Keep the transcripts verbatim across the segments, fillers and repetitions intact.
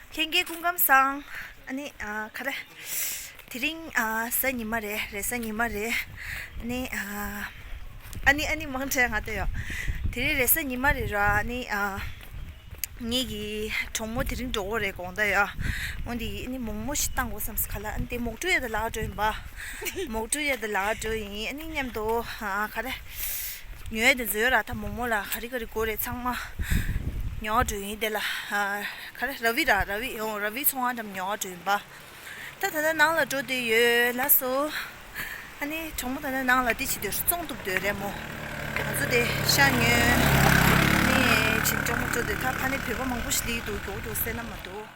ལྷན་རྒྱས་སྐུ་ཁམས་བཟང་། ཨ་ནི་ཨ་ག་རེ། དེ་རིང་ཨ་གཟའ་ཉི་མ་རེད། རེས་གཟའ་ཉི་མ་རེད། ཨ་ནི་ཨ་ཨ་ནི་ཨ་ནི་མང་དྲགས་ང་ལྟ་ཡོད། དེ་རིང་རེས་གཟའ་ཉི་མ་རེད་ར། ཨ་ནི་ཨ་ངེད་ཀྱི་གྲོགས་མོ་དེ་རིང་འགྲོ་གི་རེད་དགོངས་དག་ཡོད། འོན་ཏེ་ཨ་ནི་མོག་མོག་ཞིག་བཏང་དགོས་བསམས་སོང་། ག་ལ་ཨ་ནི་དེ་མོག་ཀྲུ་ཡ་དང་ལག་འགྲོ་ཡིན་པ། མོག་ཀྲུ་ཡ་དང་ལག་འགྲོ་ཡིན། ཨ་ནི་མཉམ་དུ་ཨ་ག་རེ། ཉོ་ཡ་དེ་ཚོ་ཡོད་ར། ད་མོག་མོག་ལ་ག་རེ་ག་རེ་དགོས་རེད་ཚང་མ་ཉོ་འགྲོ་ཡིན། དེ་ལ་ཨ་ག་རེ་ར་བི་ར་ར་བི་ཨོ་ར་བི་ཚོང་ཁང་འགྲམ་ཉོ་འགྲོ་ཡིན་པ། ད་ད་ལྟ་ནང་ལ་འགྲོ་བསྡད་ཡོད། ལགས་སོ། ཨ་ནི་གྲོགས་མོ་ད་ལྟ་ནང་ལ་འདི་བྱེད་དུས་བཙོང་ཐུབ་འདོད་རེད་མོ། ང་ཚོ་དེ་ཤ་ཉོས། ཨ་ནི་ཕྱིན་གྲོགས་མོ་འགྲོ་བསྡད། ད་ཕ་ནི་བོད་པ་མང་པོ་ཞིག་སླེབས་འདུག་མགྱོགས་མགྱོགས་བསད་ན་མ་འདུག་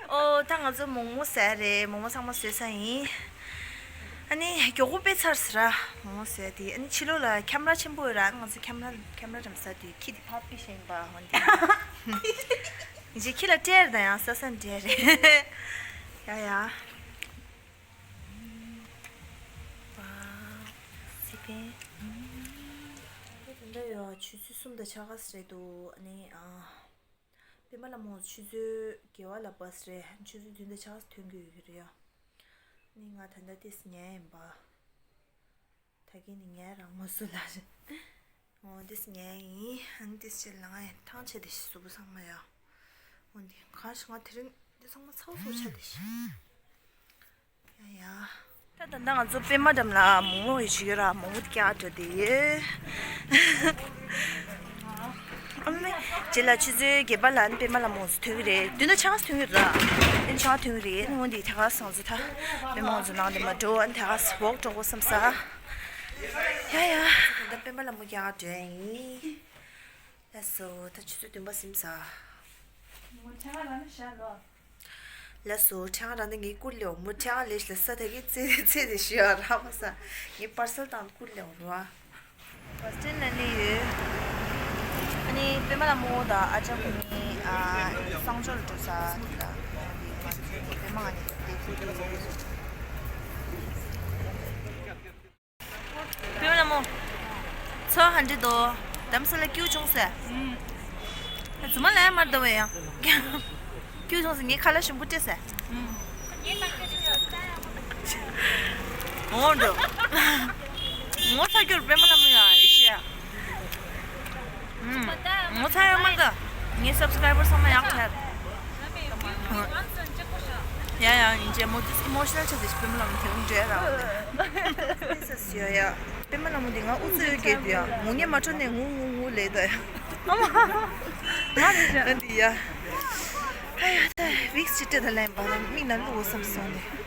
ཨོ་ད་ང་ཚོ་མོག་མོག་ཟས་རེད། མོག་མོག་ཚང་མ་བཟོས་ཚར་ཡིན། ཨ་ནི་མགྱོགས་པོ་དཔེ་ཚར་ཟེར་ར། མོག་མོག་ཟས་དེ་ཨ་ནི་ཕྱི་ལོགས་ལ་ཁྱམས་ར་ཆེན་པོ་ཡོད་ར། ང་ཚོ་ཁྱམས་ར་ཁྱམས་ར་འགྲམ་ཟ་དུས་ཁྱི་དེ་ཕར་ཕུད་བཞག་ཡིན་པ། འོན་ཏེ་ཡིན་ཅི་ཁྱི་ལ་སྤྲད་དང་ཡང་ས་ས་འདྲ་རེད། ཡ་ཡ། པ། སི་པན། ད་ལྟ་ཡོད་ཆུ་ཚོད་གསུམ་དང་ཕྱེད་ཀ་ཙམ་རེད་འདུག་ཨ་ནི་ཨ། པད་མ་ལྷ་མོ་ཆུ་ཚོད་བརྒྱད་པ་ལ་བྷ་སི་རེད། ཆུ་ཚོད་བདུན་དང་ཕྱེད་ཀ་ཙམ་ཐོན་གྱི་ཡོད་ཀྱི་རེད་ཡ། ནི་ང་ད་ལྟ་ཏིས་ཉལ་ཡིན་པ། ད་གིན་ནི་ཉལ་རང་མ་སུ་ལ་རེད། འོ་ཏིས་ཉལ་ཡིན། ཨ་ནི་ཏིས་ཆེད་ལ་ང་ཡང་ཐང་ཆད་དེ་ཞིག་གཟུགས་པོ་ཚང་མ་ཡ། འོ་འདི་གང་ཞིག་ང་དེ་རིང་འདི་ཚང་མ་ཚ་བོ་ཚ་བོ་ཆགས་དེ་ཞིག་ཡ་ཡ། ད་ད་ལྟ་ང་ཚོ་པད་མ་འགྲམ་ལ་མོག་མོག་ཡོད་ཅིག་ཡོད་ར། མོག་མོག་རྒྱག་འགྲོ་དེ་ཡོད། ཨ་མ། རྗེས་ལ་ཆུ་ཚོད་བརྒྱད་པ་ལ་ཨ་ནི་པད་མ་ལྷ་མོ་ཚོ་ཐོན་གི་རེད། བདུན་དང་ཕྱེད་ཀ་ཙམ་ཐོན་གི་རེད་ར། བདུན་ཕྱེད་ཀ་ཐོན་གི་རེད། ཨ་ནི་འོ་འདི་ཐད་ཀར་སང་ཚོ་ད་པད་མ་ཚོ་ནང་དེ་མ་འགྲོ། ཨ་ནི་ཐད་ཀར་ཝོག་འགྲོ་དགོས་བསམ་ས། ཡ་ཡ། ད་ལྟ་པད་མ་ལྷ་མོ་རྒྱག་འགྲོ་ཡིན། ལགས་སོ། ད་ཆུ་ཚོད་བདུན་པ་ཟིན་ས། མོ་ཆ་ལ་ནི་ཤ་ལོ། ལགས་སོ། ཁྲེང་རང་ནི་ངའི་སྐུ་ལེའོ་མོ་ཁྲེང་ལེ་ལ་ས་ད་གི་ཚེ་ཚེ་དེ་ཤི་ཡ་ར་མ་ས། ངའི་པར་སལ་དང་སྐུ་ལེའོ་ར། བ་སི་ཊན་ལ་ནི་ཡོད། ཨ་ནི་པད་མ་ལྷ་མོ་དང་ཨ་ཅག་ཁོ་ནི་ཨ་གསང་སྤྱོད་ལ་འགྲོ་ས་དེ་ལ་ཨ་ནི་པད་མ་ང་ནི་དེ་ཚོ་དེ་ཡོད། པད་མ་ལྷ་མོ། ཚོ་ཧན་འདྲི་དོ། དམ་ས་ལ་ཀྱུ་བྱུང་ཟེར། ཨ་རྫུན་མ་ལ་ཡ་མར་དོ་བས་ཡང་། ཀྱུ་བྱུང་ཟེར་ངའི་ཁ་ལ་ཞིམ་པོ་སྤྲད་ཟེར། འོ་འགྲོ། ངོ་ཚ་རྒྱུར་པད་མ་ལྷ་མོ་ཡ་ཡེ་ཤེས་ཡ། ངོ་ཚ་ཡོད་མ་ག་ངའི་སབ་སི་ཀ་རའི་བར་ཚང་མ་ཡག་ཐལ། ཡ་ཡ་ཡིན་ཅེ་མོ་ཏིས་ཨི་མོ་ཤི་ནལ་ཆགས་ཏེ་པད་མ་ལྷ་མོ་དེ་རུང་འདྲེ་ར་བ་ལེ། ཏིས་ཡ་ཡ། པད་མ་ལྷ་མོ་འདི་ང་ཨུ་ཚུགས་ཡོད་སྐད་དུ་ཡ་ངུ་ཉེ་མ་འཕྲོ་ནས་ངུ་ངུ་ངུ་ལེ་ད་ཡ། ང་རེད་ཤག་ཨ་འདི་ཡ། ཨ་ཡ་ད་བིག་སི་ཅི་སྤྲད་ད་ལན་པ་ན་མིག་ན་བླུག་འོ་བསམ་སོང་ནས།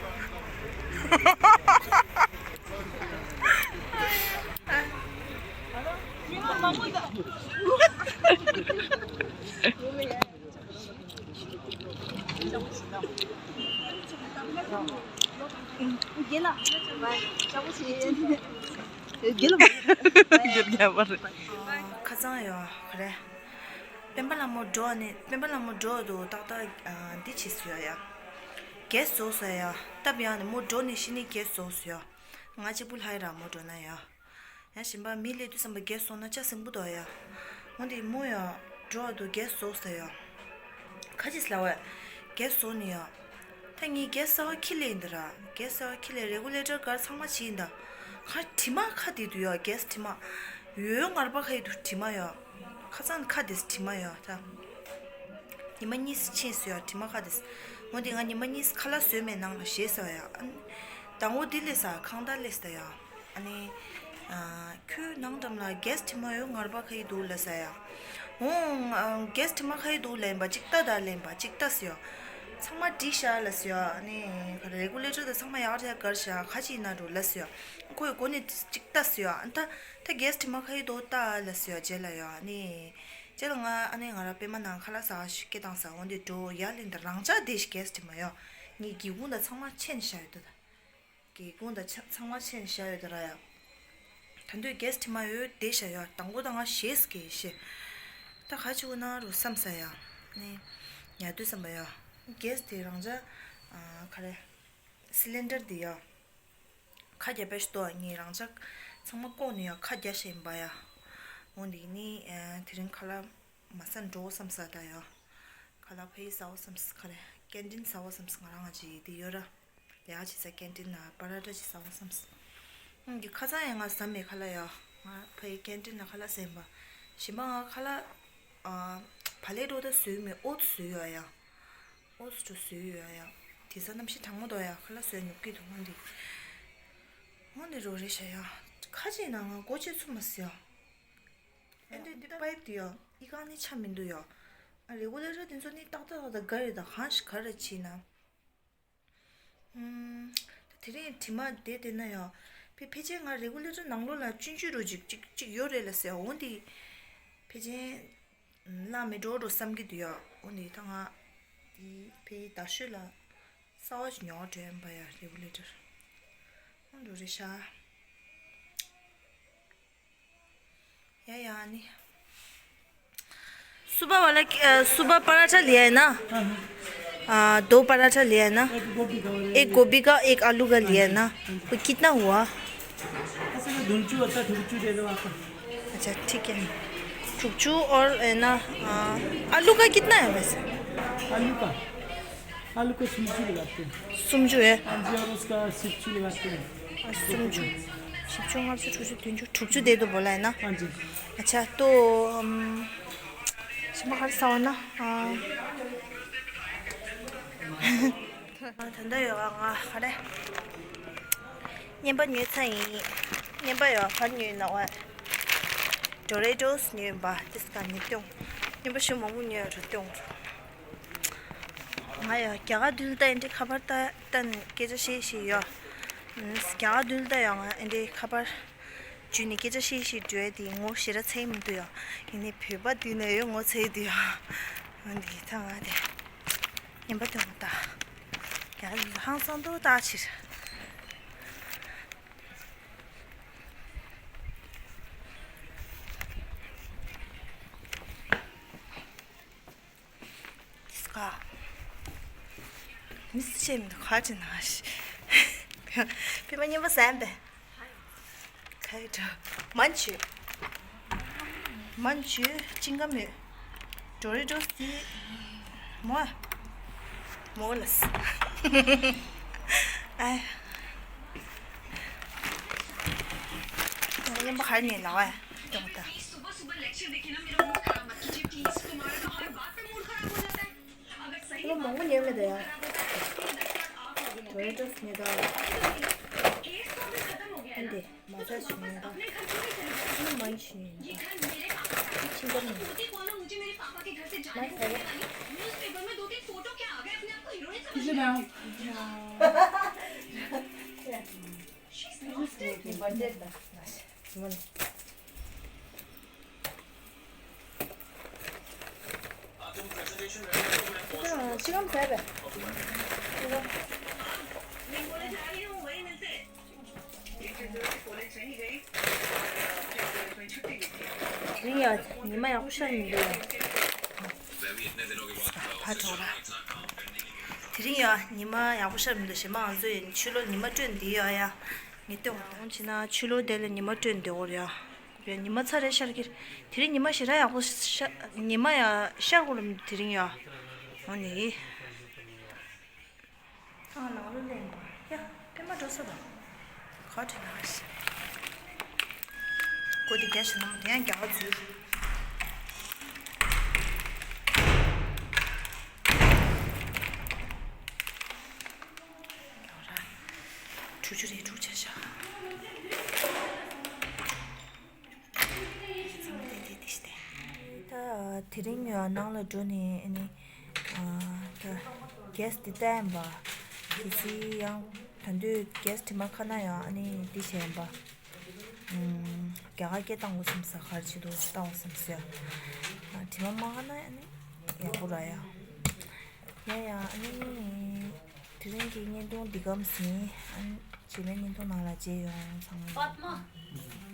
ཁ་སང་ཡོད་རེད། པད་མ་ལྷ་མོ་འགྲོ་ནས་པད་མ་ལྷ་མོ་འགྲོ་འདུག་ཏག་ཏག་འདི་བྱས་སོ་ཡ། གས་བཟོ་སོ་ཡ། སྟབས་ཡག་ནས་མོ་འགྲོ་ནས་ཤི་ནས་གས་བཟོ་སོ་ཡ། ང་གཅིག་པུ་ལྷ་ཡི་ར་མོ་འགྲོ་ན་ཡ། ཡང་གཞན་པ་མི་སླེབས་དུས་ཙམ་པ་གས་བཟོ་ན་ཅ་ཟིང་པོ་འདུག་ཡ། འོན་ཏེ་མོ་ཡ་འགྲོ་བ་འདུག་གས་བཟོ་ས་ཡ། ཁ་ཅིག་ལ་བས་གས་བཟོ་ནི་ཡ། ད་ངས་གས་གསར་བ་ཁྱི་ལས་འདི་ར་གས་གསར་བ་ཁྱི་ལས་རེ་གུ་ལེ་ཊར་གར་ཚང་མ་བྱིས་ཡིན་ད། ཁ་དྲི་མ་ཁ་དེ་འདུག་ཡ་གས་དྲི་མ། ཡོད་ངར་པ་ཁ་ཡི་འདུག་དྲི་མ་ཡ། ཁ་ཚང་ཁ་དེ་དྲི་མ་ཡ་ད། ཉི་མ་གཉིས་ཕྱིན་སོ་ཡ་དྲི་མ་ཁ་དེ། འོན་ཏེ་ང་ཉི་མ་གཉིས་ཁ་ལག་བཟོས་མེད་ནང་ལ་བཞེས་ས་ཡ། ཨ་ནི་དང་པོ་འདི་ལས་ས་ཁང་ད་ལས་ས་ཡ། ཨ་ནི། ཨ། ཁྱོད་ནང་འགྲམ་ལ་གས་དྲི་མ་ཡོད་ངར་པ་ཁ་ཡི་འདུག་ལ་ས་ཡ། འོང་། གས་དྲི་མ་ཁ་ཡི་འདུག་ལན་པ་གཅིག་ལྟ་ད་ལན་པ་གཅིག་ལྟ་ས་ཡ། ཚང་མ་འགྲིག་ཤག་ལ་ས་ཡ། ཨ་ནི་རེ་གུ་ལེ་ཊར་དང་ཚང་མ་ཡག་ཡག་གར་ཤག་ཁ་ཅིག་ཡིན་ན་འགྲོ་ལ་ས་ཡ། ཁོས་འགོ་ནས་གཅིག་ལྟ་ས་ཡ། ཨ་ད་ད་གས་དྲི་མ་ཁ་ཡི་འདུག་ལྟ་ལ་ས་ཡ་རྗེས་ལ་ཡ། ཨ་ནི། རྗེས་ལ་ང་ཨ་ནི་ང་རང་པད་མ་ནང་ཁ་ལག་ཟ་ཞིག་སྐད་བཏང་ས་འོན་ཏེ་འགྲོ་ཡ་ལན་ད་རང་ཅག་དེ་ཞིག་གས་དྲི་མ་ཡ། ངའི་སྒེའུ་ཁུང་དང་ཚང་མ་ཕྱེ་ནས་བཞག་ཡོད་ད། སྒེའུ་ཁུང་དང་ཆ་ཚང་མ་ཕྱེ་ནས་བཞག་ཡོད་ད་ར་ཡ། ད་དུང་གས་དྲི་མ་ཡོད་བསྡད་བཞག་ཡ། དང་པོ་ད་ང་ཞེས་གས་ཤེས། ད་ག་ཅིག་ན་རུ་བསམ་ས་ཡ། ནི། ཉལ་དུས་བསམ་པ་ཡ། གས་དེ་རང་ཅག་ཨ། ག་རེ། སི་ལིན་ཌར་དེ་ཡ། ཁ་རྒྱབ་པའི་ཞིག་ཏོ་ངས་རང་ཅག་ཚང་མ་བཀོག་ནས་ཡ་ཁ་རྒྱབ་བཞག་ཡིན་པ་ཡ། འོ་འདི་ནི་ཨ། དེ་རིང་ཁ་ལག་མ་ཟ་འགྲོ་བསམ་ས་ད་ཡ། ཁ་ལག་ཕ་གིར་ཟ་འོ་བསམས། ཁ་ལག་ཀན་ཊིན་ཟ་འོ་བསམས། ང་རང་ང་ཅིག་དེ་ཡོད་ར། ལས་ཀ་བྱེད་ས་ཀན་ཊིན་ལ་པ་ར་ཊ་ཅིག་ཟ་འོ་བསམས། ཨང་གི་ཁ་སང་ཡང་ང་ཟ་མེད་ཁ་ལག་ཡ། ང་ཕ་གིར་ཀན་ཊིན་ལ་ཁ་ལག་ཟས་པ། གཞན་པ་ང་ཁ་ལག་ཨ་བག་ལེབ་འགྲོ་ད་བཟོས་མེད། ཨོ་ཙི་བཟོས་ཡོད་ཡ། ཨོ་ཙི་འགྲོ་བཟོས་ཡོད་ཡ། དེ་ས་གནམ་གཤིས་གྲང་མོ་འདུག་ཡ། ཁ་ལག་བཟོས་ཉོབ་ཀྱི་འདུག་ང་འདི། ང་འདི་རོ་རེ་ཤ་ཡ། ཁ་ཅིག་ན་ང་སྒོ་ཕྱེ་ཚུགས་མ་སི་ཡ། ཨ་འདི་འདི་པའིབ་འདི་ཡ། ཨི་ཁང་ནི་ཆ་མི་འདུག་ཡ། ཨ་རེ་གུ་ལེ་ཊར་དེ་ཚོ་ནི་ཏག་ཏག་ཏག་ཏག་ག་རེད། ད་གང་ཞིག་ག་རེ་བྱས་ན། ཨུམ། ད་དེ་རིང་དྲི་མ་བསྡད་བསྡད་ན་ཡང་། ཕལ་ཕལ་ཆེར་ང་རེ་གུ་ལེ་ཊར་ནང་ལོགས་ལ་སྐྱོན་བརྗོད་རོ་ཅིག་ཅིག་ཅིག་ཡོད་རེད་ལ་ཟེར། འོ་འདི་ཕལ་ཆེར་བརླག་མི་འགྲོ་འགྲོ་བསམ་གྱི་འདུག་ཡ། འོ་འདི་ད་ང་འདི་ཕལ་ད་ཤོད་ལ་གསར་པ་ཞིག་ཉོ་བ་འགྲོ་ཡིན་པ་ཡ། རེ་གུ་ལེ་ཊར་འོ་འགྲོ་རེད་ཤག་ཡ་ཡ་ནི། सुबह वाला अ, सुबह पराठा लिया है ना? हाँ, हाँ। आ, दो पराठा लिया है ना? एक गोभी का और एक एक गोभी का, एक आलू का लिया है ना? हाँ जी। तो कितना हुआ? ऐसे तो धुनचू होता है, धुनचू दे दो आपको। अच्छा, ठीक है। धुनचू और है ना, आ, आलू का कितना है वैसे? आलू का? आलू को सुमचू लगाते हैं। सुमचू है? हाँ जी, और उसका सिपचू लगाते हैं। और सुमचू। सिपचू, हाँ, सिपचू, सिपचू, सिपचू दे दो बोला है ना? हाँ जी। अच्छा, तो, अम, इसमें हर सावना, हाँ। ད་ལྟ་ཡོད་ང་ཧ་རེ། རྔན་པ་ཉོས་ཚར་ཡིན། རྔན་པ་ཡོད་ག་རེ་ཉོས་ན་བ། ཌོ་རེ་ཊོས་ཉོས་པ་དེ་སྐ་ཉོས་སྟོང་། རྔན་པ་ཞུ་མང་པོ་ཉོས་རུ་སྟོང་། ང་ཡང་རྒྱ་གར་དུས་ལྟ་ཡིན་དེ་ཁ་པར་ལྟ་ལྟ་ནས་སྐད་ཆ་བཤད་ཤེས་ཡོད། རྒྱ་གར་དུས་ལྟ་ཡང་ང་ཨེ་འདྲའི་ཁ་པར་བརྒྱུད་ནས་སྐད་ཆ་བཤད་ཤེས་འགྲོ་ཡ་དེ་ངོ་ཞེ་དྲག་ཚ་ཡི་མི་འདུག་ཡ། ཡིན་ནའི་བོད་པ་དུས་ནས་ཡོད་ངོ་ཚ་ཡི་འདུག་ཡ། འོན་ཏེ་ད་ང་དེ་ཉན་པ་དོན་ལྟ། རྒྱ་གར་དུས་ཧང་སང་འདུག་ལྟ་ཕྱིར། སྐ། མི་སུ་ཆེ་མི་འདུག་ཁ་ཅིག་ན་ཤི། པི་མ་ཉན་པ་ཟན་པས། ཁ་ཡི་དྲ། མན་ཆུ། མན་ཆུ་ཅིང་ག་མོད། ཌོ་རེ་ཊོས་དེ། མོ། མོ་ལ་སི། ཨ། རྔན་པ་ག་རེ་ཉོས་ལབ་ཨ། ལྟོས་ད། ཁྱེད་མང་པོ་ཉོས་མེད་ད་ཡ། ཌོ་རེ་ཊོས་ཉོས་ད། ཨ་འདི་མ་ཚ་ཞིག་ཉོས་ད། ཨ་ནི་མན་ཆུ་ཉོས་ད། ཨ་ནི་ཅིང་ག་མོད། མན་ཟ་ག། དེ་རིང་ཡང་ཉི་མ་ཡག་པོ་ཤར་མི་འདུག་ཡ། ཕ་གྲོགས་ར། དེ་རིང་ཡང་ཉི་མ་ཡག་པོ་ཤར་མི་འདུག་གཞན་པ་ང་ཚོ་ཡང་ཕྱི་ལོགས་ཉི་མ་སྤྲོད་བསྡད་ཡོད་ཡ། ངས་སྟོན་འོང་ཕྱིན་ན་ཕྱི་ལོགས་དེ་ལ་ཉི་མ་སྤྲོད་བསྡད་ཡོད་རེད་ཡ། ཡ་ཉི་མ་ཚ་རེ་ཤར་གྱི་རེད། དེ་རིང་ཉི་མ་ཞེ་དྲག་ཡག་པོ་ཤར། ཉི་མ་ཡང་ཤར་གོ་རེད་དེ་རིང་ཡ། འོ་ནི། ཨ་ནང་ལོ་ལེན་པ། ཡ། པད་མ་འགྲོ་ས་དང་། ག་དྲི་ན་ཤི། གོ་དེ་རྒྱ་ཞིག་ནང་དེ་ཡང་རྒྱ་བ་འཛུལ། ཡོ་ར། དྲུག་ཅུ་རེ་དྲུག་བྱ་ཤག་ད་དེ་རིང་ནང་ལ་འགྲོ་ནས་ཨ་ནི་ད་གེ་སི་འདི་ལྟ་ཡིན་པ། གལ་སྲིད་ཡང་ད་དུང་གེ་སི་དྲི་མ་ཁ་ན་ཡང་ཨ་ནི་འདི་བྱས་ཡིན་པ། རྒྱ་གར་སྐད་བཏང་དགོས་བསམ་ས། ག་རེ་བྱེད་དུ་བཏང་དགོས་བསམ་ས། དྲི་མ་མ་ཁ་ན་ཨ་ནི་ཡག་པོ་ར་ཡ། ཡ་ཡ་ཨ་ནི། དེ་རིང་གི་བརྙན་ཐུང་འདི་གམ་ཟིན། ཨ་ནི་རྗེས་མའི་བརྙན་ཐུང་ནང་ལ་མཇལ་ཡོང་། ཚང་མ།